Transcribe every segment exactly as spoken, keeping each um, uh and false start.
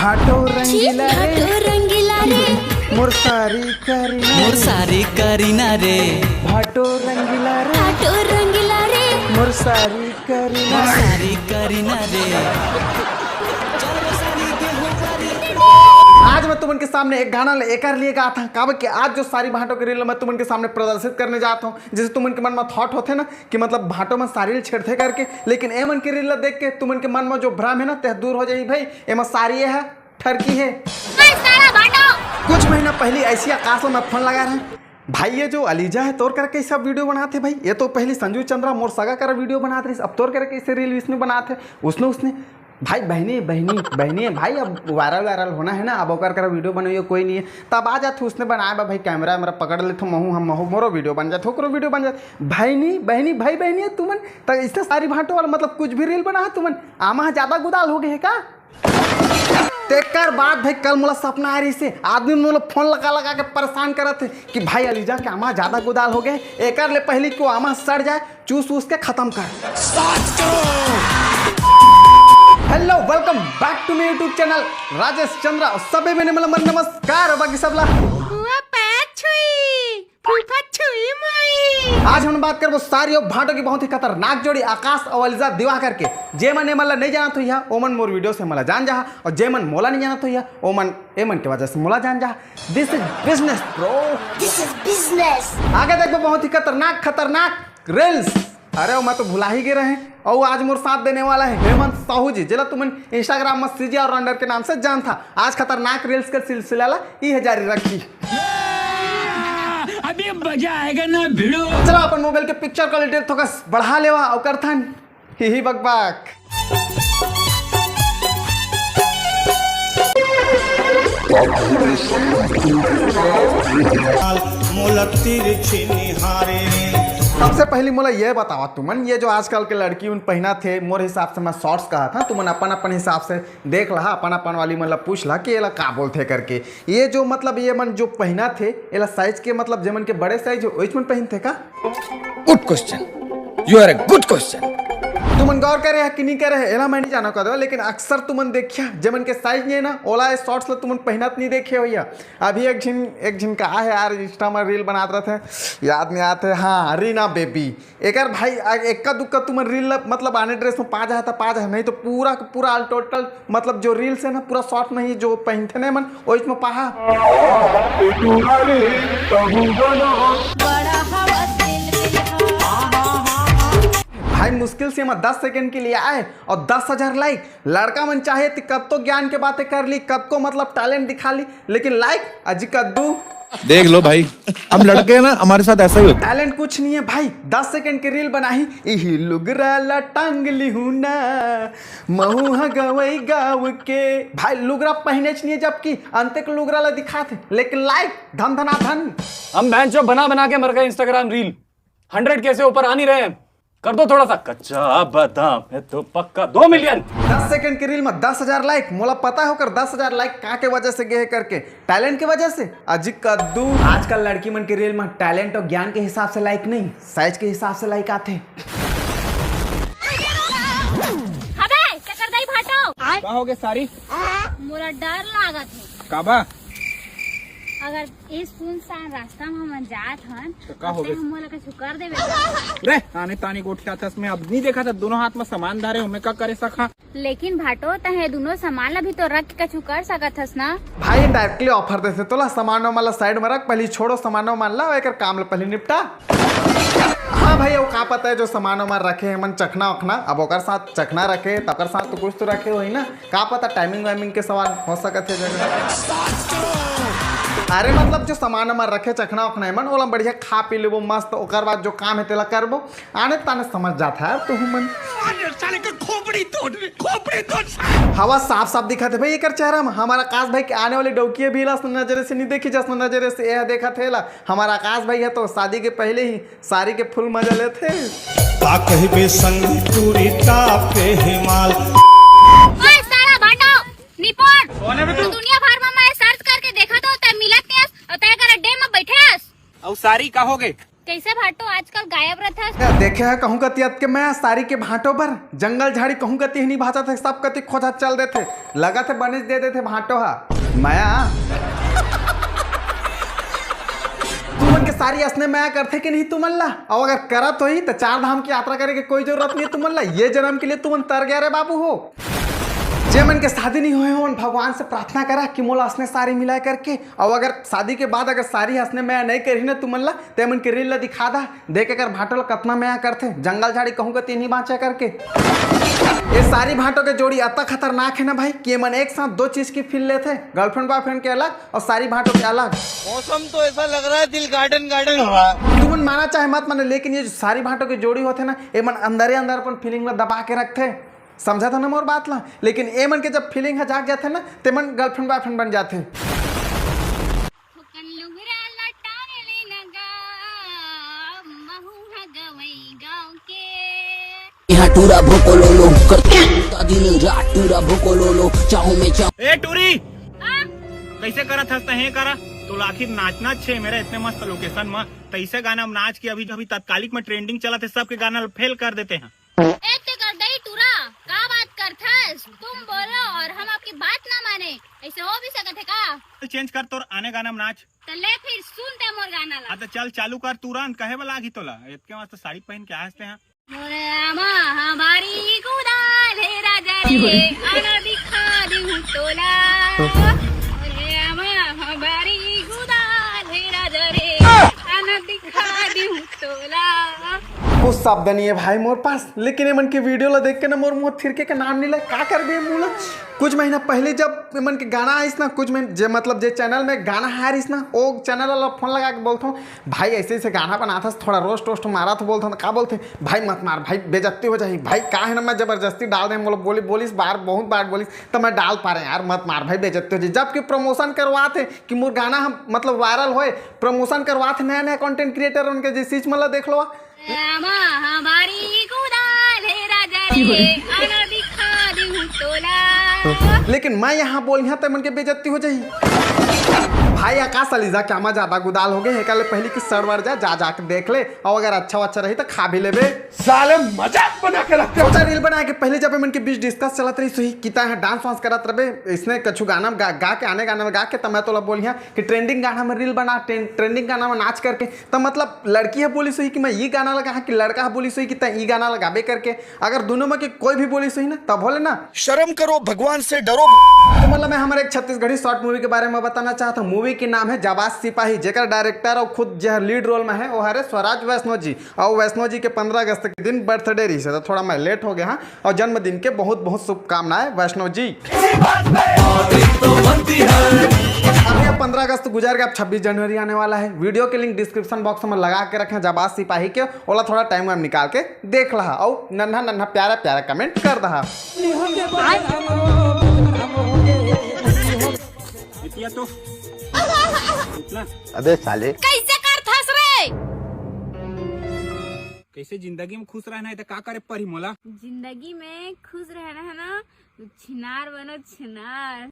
भाटो रंगीला रे, भाटो रंगीला रे, मोर सारी करीना मोर रे। सारी करीना रे। भाटो रंगीला रे, भाटो रंगीला रे, मोर सारी करीना मोर रे। सारी करीना रे। आज मैं तुमन के सामने एक गाना ले एकर लिए गात हंव, काबर कि आज जो सारी भाटो के रील मैं तुमन के सामने प्रदर्शित करने जात हंव, जैसे तुमन के मन में थॉट होथे ना कि मतलब भाटो में सारी ल छेड़थे करके, लेकिन एमन के रील ला देख के तुमन के मन में जो भ्रम है ना, तेह दूर हो जाही भाई। एमा सारी ये है, ठरकी है। बस सारा भाटो। कुछ महीना पहले ऐसी आकाश में फोन लगा रहे, भाई ये जो अलीजा है तोर कर कैसा वीडियो बनाते भाई, ये तो पहले संजू चंद्रा मोर सगा कर वीडियो बनात रहिस, अब तोर कर कैसे रील इसने बनाते उसने उसने भाई बहनी बहनी बहनी है भाई, अब वायरल वायरल होना है ना, अब ओकर कर वीडियो बनाइयो कोई नहीं है, तब आ जात उसने बनाए बा भाई, कैमरा वैमरा पकड़ लेथो महू हम महू मोरो वीडियो बन जात ओकरो वीडियो बन जात। बहनी बहनी भाई बहनी है तुमन, त इसने सारी भाटो वाला मतलब कुछ भी रील बना है तुमन, आमा ज्यादा गुदाल हो गए है का? तेकर बाद भाई कल मोला सपना आ रहिसे, आदमी मोला फोन लगा लगा के परेशान करत हे कि भाई अलीजा के आमा ज्यादा गुदाल हो गए, एकर ले पहली कि वो आमा सड़ जाए, चूस उस के खत्म कर। Hello, welcome back to my YouTube channel Rajesh Chandra. सबे मेने मन नमस्कार, बाकी सब ला। हुआ पैर छुई। फूफा छुई माई। आज हमन बात करबो सारी अउ भाटो की बहुत ही खतरनाक जोड़ी आकाश अउ अलीजा दिवाकर के। जे मन ए मन ला नहीं जानत होइहा, ओमन मोर वीडियो से मला जान जाहा, अउ जे मन मोला नहीं जानत होइहा, ओमन ए मन के वजह से मोला जान जाहा। This is business, bro। This is business। आगे देखबो बहुत ही खतरनाक खतरनाक रील्स। अरे, मैं तो भुला ही गए रहे। अउ आज मोर साथ देने वाला है हेमंत साहू जी, जेला तुमन Instagram में सीजी All Rounder के नाम से जानथा। आज खतरनाक रील्स के सिलसिला ला इहे जारी रखी। अभी मजा आएगा ना भिड़ो। चलो अपन मोबाइल के पिक्चर क्वालिटी थोड़ा बढ़ा लेवा अउ करथन ही ही बकबक। मोला तिरछी निहारे। सबसे पहली मोला ये बतावा तुमन, ये जो आजकल के लड़की उन पहनत हे, मोर हिसाब से मैं शॉर्ट्स कहा था, तुमन अपन अपन हिसाब से देख लहा, अपन अपन वाली मतलब पूछ लहा कि एला का बोलथे करके। ये जो मतलब ये मन जो पहनत हे, एला साइज के मतलब जे मन के बड़े साइज हो, ओइच मन पहनथे का? Good question। You are a good question। तुमन गौर करे हे कि नहीं करे हे, एला मैं नहीं जाना कदो, लेकिन अक्सर तुमन देखिया, जे मन के साइज नहीं है ना, ओला ये शॉर्ट्स ला तुमन पहनत नहीं देखे होइहा। अभी एक झिन, एक झिन का है यार, Insta में रील बनात रहथे, याद नहीं आते। हाँ, रीना बेबी। एकर भाई, आ, एक्का दुक्का तुमन रील ला, मतलब, आने ड्रेस में पा जाहा, त पा जाहा, नहीं तो पूरा, पूरा all total, मतलब, जो रील्स है ना, पूरा शॉर्ट में ही जो पहनथे ना मन, ओइच में पाहा। बड़ा हवा दिल दिल हा। भाई, मुश्किल से एमा दस सेकंड के लिए आए और दस हजार लाइक। लड़का मन चाहे त कत्तो ज्ञान के बातें कर ली, कत्तो, मतलब, टैलेंट दिखा ली, लेकिन लाइक अजी कद्दू। देख लो भाई, हम लड़के हैं ना, हमारे साथ ऐसा ही होता है। टैलेंट कुछ नहीं है भाई, दस सेकंड के रील बनाही, इही लुगरा ला टांग लिहू ना, महू ह गवई गाँव के। भाई, लुगरा पहिनेच नहीं है, जबकि अंते के लुगरा ला दिखाथे, लेकिन लाइक धन धना धन। हम बहन चो बना बना के मर गए Instagram रील, हंड्रेड के से ऊपर आ नहीं रहे हैं। कर दो थोड़ा सा, कच्चा बादाम है तो पक्का दो मिलियन। दस सेकंड के रील में दस हजार लाइक, मोला पता है ओकर दस हजार लाइक का के वजह से गे हे करके, टैलेंट के वजह से। अजी कद्दू। आजकल लड़की मन के रील में टैलेंट और ज्ञान के हिसाब से लाइक नहीं, साइज के हिसाब से लाइक आथे। अबे चक्कर दाई भाटो। का हो गे सारी? मोला डर लागत हे। काबा? अगर ए सुनसान रास्ता म हमन जात हन, तो का होगे? हम मोला कछु कर देबे का? रे, आने तानी गोठियाथस, मैं अब नहीं देखा था, दोनों हाथ में सामान धारे हो, मैं का करे सका? लेकिन भाटो, तहे दोनों सामान ला भी तो रख के कछु कर सकत हस ना। भाई, डायरेक्टली ऑफर देथे तोला, सामान वामान ला साइड में रख, पहले छोड़ो सामान वामान ला, एकर काम ला पहले निपटा। हाँ भाई, वो का पता है जो सामान वामान रखे हैं मन चखना वखना, अब ओकर साथ चखना रखे, तकर साथ तो कुछ तो रखे होही ना। का पता टाइमिंग वाइमिंग के सवाल हो सकत हे जगह। अरे मतलब जो सामान वामान रखे चखना वखना है मन, ओला बढ़िया खा पी लेबो मस्त, ओकर बाद जो काम है तेला करबो। आने ताने समझ जात है यार तुहू मन। अरे साले के खोपड़ी तोड़, खोपड़ी तोड़। हवा साफ साफ दिखत है भाई एकर चेहरा में। हमारा आकाश भाई के आने वाली डौकी भी ला नजरे से नहीं देखी, जस नजरे से यह देखत है ला। हमारा आकाश भाई है तो शादी के पहले ही सारी के फुल मजा लेथे। का कहिबे संग पूरी ताप के हिमाल। ओए साला भांडो, निपोट। कौन है बे तू? तू दुनिया भर में मैं सर्च करके देखा तो तै मिलत नहीं अस, और तै कर अड्डे में बैठे अस। और सारी का हो गए? कैसे भांटो आजकल गायब रथस। देखे है कहूँ कती अतके मया सारी के भांटो बर, जंगल झाड़ी कहूँ कती नहीं भांचत है, सब कती खोजत चल देथे। लगत है बनिस दे देथे भांटो हा मया। तुमन के सारी असने मया करथे कि नहीं तुमन ला? अउ अगर करत होही त चार धाम की यात्रा करे के कोई जरूरत नहीं तुमन ला। ये जन्म के लिए तुमन तर गया रे बाबू हो। जे मन के शादी नहीं होए हो, उन भगवान से प्रार्थना करा कि मोला असने सारी मिलाए करके। अउ अगर शादी के बाद अगर सारी असने मया नहीं करही ना तुमन ला, ते मन के रील ला दिखा दा, देख एकर भांटो ला कतना मया करथे, जंगल झाड़ी कहूँ कती नहीं बांचा करके। ये सारी भांटो के जोड़ी अतना खतरनाक है ना भाई कि ये मन एक साथ दो चीज की फील लेथे, गर्लफ्रेंड बॉयफ्रेंड के अलग और सारी भांटो के अलग। मौसम तो ऐसा लग रहा है दिल गार्डन गार्डन हो रहा है। तुमन माना चाहे मत माने, लेकिन ये जो सारी भांटो के जोड़ी होथे ना, ये मन अंदरे अंदर अपन फीलिंग ला दबा के रखथे। समझा था ना मोर बात ला? लेकिन ए मन के जब फीलिंग ह जाग जाथे ना, ते मन गर्लफ्रेंड बॉयफ्रेंड बन जाथे। थोकन लुगरा लटाए ले नगा, महू ह गवई गाँव के। यहाँ टूरा भोको लो लो, करता दिन रात टूरा भोको लो लो, चाहूँ मैं चाहूँ। ए टूरी, हाँ? कैसे करत हस त हे करा? तोला आखिर नाचना छे मेरा इतने मस्त लोकेशन में, तैसे गाना में नाच के अभी अभी तत्कालिक में ट्रेंडिंग चलत है, सबके गाना फेल कर देते हैं। ए ते कर दई टूरा, का बात करथस? तुम बोलो और हम आपकी बात ना माने, ऐसे हो भी सकत है का? चेंज कर तोर आने गाना में नाच। त ले फिर सुन ते मोर गाना ला। हाँ तो चल चालू कर तुरंत, कहे वाला आगी तोला, इतके मस्त साड़ी पहन के हंसते हैं। मोरे आमा हमारी गुदाल है राजा रे, आना दिखा दूँ तोला। मोरे आमा हमारी गुदाल है राजा रे, आना दिखा दूँ तोला। कुछ शब्द नहीं है भाई मोर पास, लेकिन ये मन के वीडियो ला देख के ना मोर मुंह थिरके के नाम नहीं ले, का कर दे मुंह ला। कुछ महीना पहले जब ये मन के गाना आइस ना, कुछ महीना जे मतलब जे चैनल में गाना आ रहीस ना, ओ चैनल वाला फोन लगा के बोलता हूँ, भाई ऐसे ऐसे गाना बनाथस, थोड़ा रोस्ट वोस्ट मारा तो बोलता हूँ, का बोलते भाई मत मार भाई, बेइज्जती हो जाही भाई, का है ना मैं जबरदस्ती डाल दे, बोलो बोली बोलिस बार, बहुत बार बोलिस, तो मैं डाल पा रहे यार, मत मार भाई, बेइज्जती हो जाही। जबकि प्रमोशन करवात है कि मोर गाना हम मतलब वायरल होए, प्रमोशन करवात है नया नया कंटेंट क्रिएटर उनके, जैसे चीज मतलब देख लो। आमा हमारी गुदाल है राजा रे, आना दिखा दूँ तोला। लेकिन मैं यहाँ बोलिहा ते मन के बेइज्जती हो जाही। भाई आकाश अलीजा के आमा ज्यादा गुदाल हो गए है, कल पहली की सड़वर जा, जा जाके देख ले, और अगर अच्छा अच्छा रही तो खा भी लेबे। साले मजाक बना के रखते हो। सोचा रील बनाए के पहले जब मन के बीच डिस्कस चलत रही, सही किता है डांस वांस करत रहे, इसने कछु गाना में गा, गा के आने गाना में गा के, तो मैं तोला बोलिहा कि ट्रेंडिंग गाना में रील बना, ट्रेंडिंग गाना में नाच करके, तो मतलब लड़की ह बोलिस होही कि मैं ये गाना ला गाहूँ कि लड़का ह बोलिस होही कि तैं ये गाना ला गाबे करके, अगर दोनों में के कोई भी बोलिस होही ना, तब होले ना। शर्म करो, भगवान से डरो। तो मतलब मैं हमारे एक छत्तीसगढ़ी शॉर्ट मूवी के बारे में बताना चाहता हूँ। मूवी के नाम है जाबाज सिपाही, जेकर डायरेक्टर और खुद जो लीड रोल में है वो हरे स्वराज वैष्णव जी। और वैष्णव जी के पंद्रह अगस्त के दिन बर्थडे रही से, तो थोड़ा मैं लेट हो गया हाँ। और जन्मदिन के बहुत बहुत शुभकामनाएं वैष्णव जी। अभी अब पंद्रह अगस्त गुजर गया, अब छब्बीस जनवरी आने वाला है। वीडियो के लिंक डिस्क्रिप्शन बॉक्स में लगा के रखे जाबाज सिपाही के, ओला थोड़ा टाइम वाइम निकाल के देख लहा और नन्हा नन्हा प्यारा प्यारा कमेंट कर दहा। बिटिया तो इतना अबे साले। कैसे करथस रे? कैसे जिंदगी में खुश रहना है तो का करे पड़ी मोला? जिंदगी में खुश रहना है ना, तो छिनार बनो छिनार।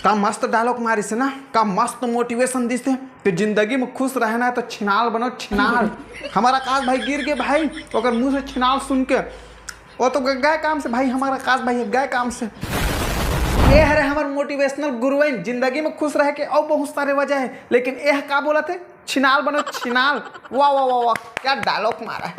का मस्त डायलॉग मारिस ना, का मस्त मोटिवेशन दिस। तो जिंदगी में खुश रहना है तो छिनाल बनो छिनाल। हमारा आकाश भाई गिर गए भाई, ओकर मुंह से छिनाल सुन के। वो तो ग-, गए काम से भाई, हमारा आकाश भाई गए काम से। ये हरे हमार मोटिवेशनल गुरुआइन। जिंदगी में खुश रह के और बहुत सारे वजह है, लेकिन यह का बोला थे, छिनाल बनो छिनाल। वाह वाह वाह वाह, क्या डायलॉग मारा है।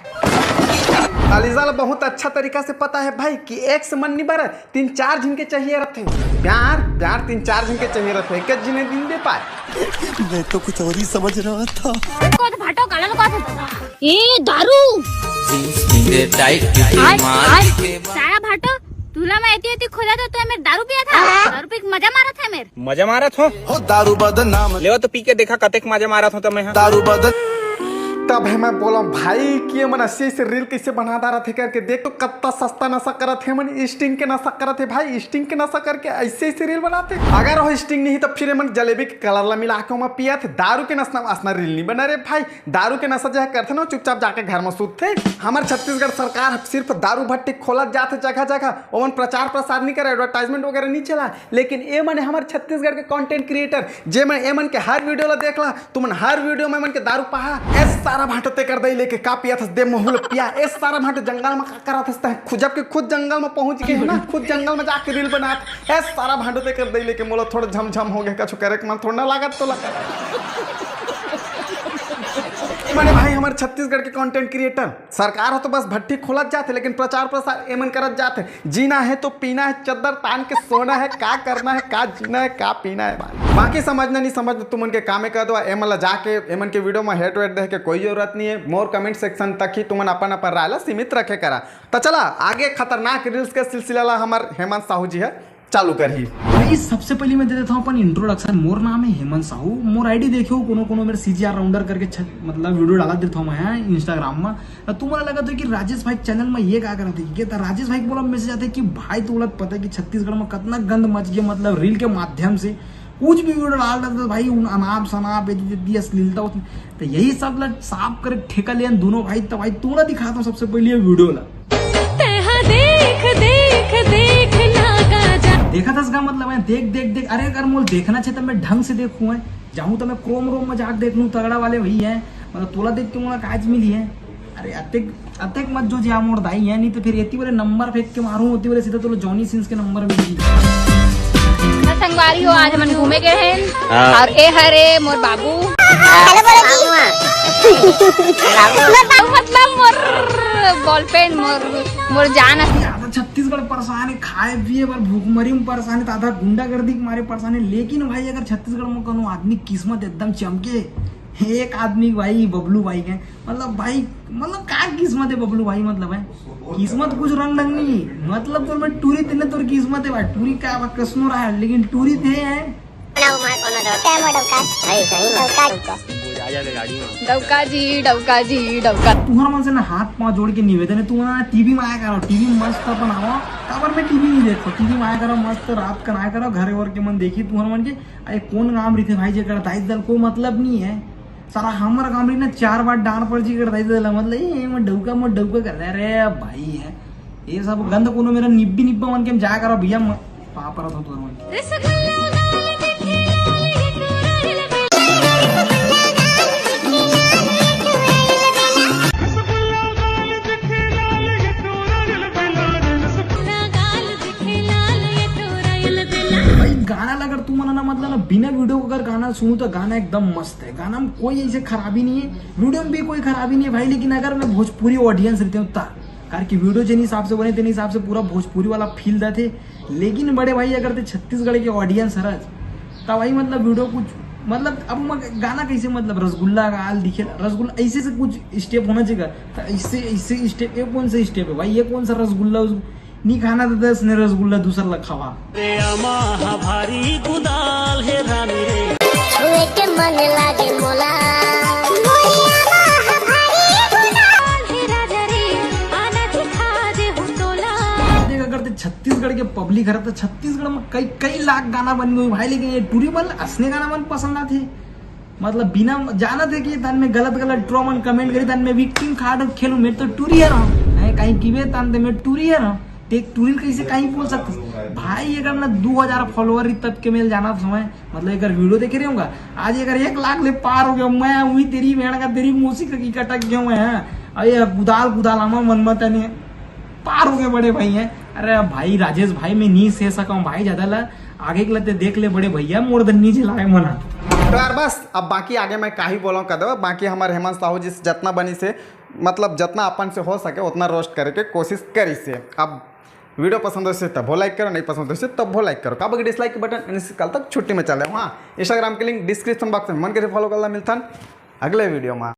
अलीजा ला बहुत अच्छा तरीका से पता है भाई कि एक से मन नहीं भरे, तीन चार झिन के चाहिए रहते। प्यार प्यार तीन चार झिन के चाहिए रहते, एक झिन दिन दे पाए। मैं तो कुछ और ही समझ रहा था। को तो भाटो काला लगा था। ए दारू। आज आज सारा भाटो तुला मैं एती एती खोजा था, तो मैं दारू पिया था, दारू पी के मजा मारा था मेरे। मजा मारत हो? हो दारू बदनाम। लेवा तो पी के देखा कतेक मजा मारत हो तो मैं, हाँ। दारू बदन। अब हे मैं बोला भाई कि ये मन ऐसे ऐसे रील कैसे बना डारत हे करके। देख तो कत्ता सस्ता नशा करत हे मन, स्टिंग के नशा करत हे भाई, स्टिंग के नशा करके ऐसे ऐसे रील बनाथे। अगर वो स्टिंग नहीं तो फिर ये मन जलेबी के कलर ला मिला के ओमा पियत हे। दारू के नशा असना रील नहीं बना रे भाई। दारू के नशा जो है करथे ना, चुपचाप जाके घर में सूतथे। हमर छत्तीसगढ़ सरकार सिर्फ दारू भट्टी खोलत जाथे जगह जगह, ओमन प्रचार प्रसार नहीं करे, एडवर्टाइजमेंट वगैरह नहीं चला। लेकिन ए मन हमर छत्तीसगढ़ के कंटेंट क्रिएटर, जे मन ए मन के हर वीडियो ला देख ला, तुमन हर वीडियो में मन के दारू पहा। ए सारा भांटो तेकर दई लेके का पिया थस, दे महू ल पिया। ए सारा भांटो जंगल में का करत हस तैं? खुजब के खुद जंगल में पहुंच के ना, खुद जंगल में जाके रील बनात। ए सारा भांटो तेकर दई लेके मोला थोड़ा झमझम हो गया, कछु करे के मन थोड़ा ना लागत तो लगा। माने भाई हमर छत्तीसगढ़ के कंटेंट क्रिएटर, सरकार ह तो बस भट्टी खोलत जाथे, लेकिन प्रचार प्रसार एमन करत जाथे। जीना है तो पीना है, चद्दर तान के सोना है, का करना है, का जीना है, का पीना है भाई। बाकी समझना नहीं समझना तुमन के कामे कर दो, एमन ला जाके एमन के वीडियो में हेट वेट दे के कोई जरूरत नहीं है। मोर कमेंट सेक्शन तक ही तुमन अपन अपन राय ला सीमित रखे करा। तो चला आगे खतरनाक रील्स के सिलसिला ला हमर हेमंत साहू जी है चालू करही। भाई, सबसे पहले मैं दे देता हूँ अपन इंट्रोडक्शन। मोर नाम है हेमंत साहू। मोर आईडी देखियो, कोनो कोनो मेरे सीजीआर राउंडर करके छ-, मतलब वीडियो डाला देता हूँ मैं इंस्टाग्राम में। तो तुम्हारा लगा था कि राजेश भाई चैनल में ये क्या करते हैं? तो राजेश भाई को बोला मैसेज आता है कि भाई, तोला पता है कि छत्तीसगढ़ में कितना गंद मच गया, मतलब रील के माध्यम से कुछ भी वीडियो डाल रहे थे भाई, उन अनाप शनाप, ये दे दिया अश्लीलता उसने। तो यही सब ला साफ करे ठेका लिया दोनों भाई। तो भाई, तोला दिखाता हूँ सबसे पहले ये वीडियो ला। तेहा देख, देख, देख ना गाजा। देखा था इसका मतलब है, देख, देख, देख। अरे, अगर मोल देखना चाहिए, तो मैं ढंग से देखूँ है, जाऊँ तो मैं क्रोम रोम में जाके देख लूँ, तगड़ा वाले वही है। मतलब, तोला देख के मोला काज मिली है। अरे, अतेक, अतेक मत जो जा मोर दाई है, नहीं तो फिर एती वाले नंबर फेंक के मारूँ, ओती वाले सीधा तोला जॉनी सिंस के नंबर मिली। संगवारी हो, आज मन घूमे गए हैं। हाँ। और ए हरे मोर बाबू। हेलो बोलो जी। मतलब मोर बॉल पेन, मोर, मोर जान। आधा छत्तीसगढ़ परेशान है, खाए पिए बर भूखमरी में परेशान है, आधा गुंडागर्दी के मारे परेशान है। लेकिन भाई, अगर छत्तीसगढ़ में कोनो आदमी किस्मत एकदम चमके, एक आदमी भाई बबलू भाई के, मतलब भाई, मतलब का किस्मत है बबलू भाई, मतलब है किस्मत कुछ रंग ढंग नहीं है। मतलब तोर में टूरी तेने तोर किस्मत है भाई, टूरी का अब कसनो रहा है, लेकिन टूरी थे है। डौका जी, डौका जी, डौका। तुहर मन से ना हाथ पाँव जोड़ के निवेदन है, तुमन ना टीवी में आया करो, टीवी में मस्त अपन आओ। काबर में टीवी नहीं देखो, टीवी में आया करो, मस्त रात कन आया करो, घर वर के मन देखी तुहर मन के। अरे कौन काम रहिथे भाई, जेकर दाई दल कोई मतलब नहीं है। साला हमर काम रही ना, चार बार डांट पड़ जी कर दाई दल, मतलब ये मैं डौका, मैं डौका कर रहा। अरे भाई है, ये सब गंद कोनो मेरा निब्बी निब्बा मन के हम जाया करो भैया, म-, पाप परत हो तोर मन के। रसगुल्ला गाल दिखे लाल, ये तोरा दिल में। रसगुल्ला गाल दिखे लाल, ये तोरा दिल में। रसगुल्ला गाल दिखे लाल, ये तोरा दिल में। भाई गाना ला अगर तुमन ना, मतलब ना, बिना वीडियो को अगर गाना सुनू तो गाना एकदम मस्त है। गाना में कोई ऐसे खराबी नहीं है, वीडियो में भी कोई खराबी नहीं है भाई। लेकिन अगर मैं भोजपुरी ऑडियंस रहते हूँ ता, कारण कि वीडियो जिन हिसाब से बने, तेन हिसाब से पूरा भोजपुरी वाला फील देथे। लेकिन बड़े भाई, अगर ते छत्तीसगढ़ के ऑडियंस हरस, तब भाई मतलब वीडियो कुछ, मतलब अब मैं गाना कैसे, मतलब रसगुल्ला गाल दिखे, रसगुल्ला ऐसे से कुछ स्टेप होना चाहिए। तो ऐसे, ऐसे स्टेप, ये कौन सा स्टेप है भाई? ये कौन सा रसगुल्ला? उस, नहीं खाना था दस ने रसगुल्ला, दूसर ला खावा। रे अमा हा भारी गुदाल हे रानी रे। छुए के मन लागे मोला। देख, अगर ते छत्तीसगढ़ के पब्लिक हर, तो छत्तीसगढ़ में कई, कई लाख गाना बन गए भाई, लेकिन ये टूरी मन असने गाना मन पसंद आथे। मतलब बिना जानत हे कि तन में गलत गलत ट्रो मन कमेंट करी, तन में विक्टिम कार्ड खेलू, मैं तो टूरी हरं, हैं, कहीं किबे तन ते मैं टूरी हरं। देख, टूरी ल कैसे कहीं बोल सकते भाई? अगर ना दो हजार फॉलोअर रही तब के मेल जाना समय, मतलब अगर वीडियो देखे रहे होगा, आज अगर एक लाख ले पार हो गया, मैं हुई तेरी बहन का, तेरी मौसी का की कटक गया मैं, हैं। अरे गुदाल गुदाल आमा मन मत ने पार हो गए बड़े भाई हैं। अरे भाई राजेश भाई, मैं नहीं सह सका हूँ भाई, ज्यादा ला आगे के लते देख ले बड़े भैया, मोर दन नीचे लाए मना। तो यार बस, अब बाकी आगे मैं काही बोला कर दो, बाकी हमारे हेमंत साहू जी से जितना बनी से, मतलब जितना अपन से हो सके उतना रोस्ट करे के कोशिश करी से। अब वीडियो पसंद हो से तब हो लाइक करो, नहीं पसंद हो से तब हो लाइक करो, काबर कि डिसलाइक के बटन इनसे कल तक छुट्टी में चले। हाँ, इंस्टाग्राम के लिंक डिस्क्रिप्शन बॉक्स में, मन करे फॉलो कर ला। मिलथन अगले वीडियो में।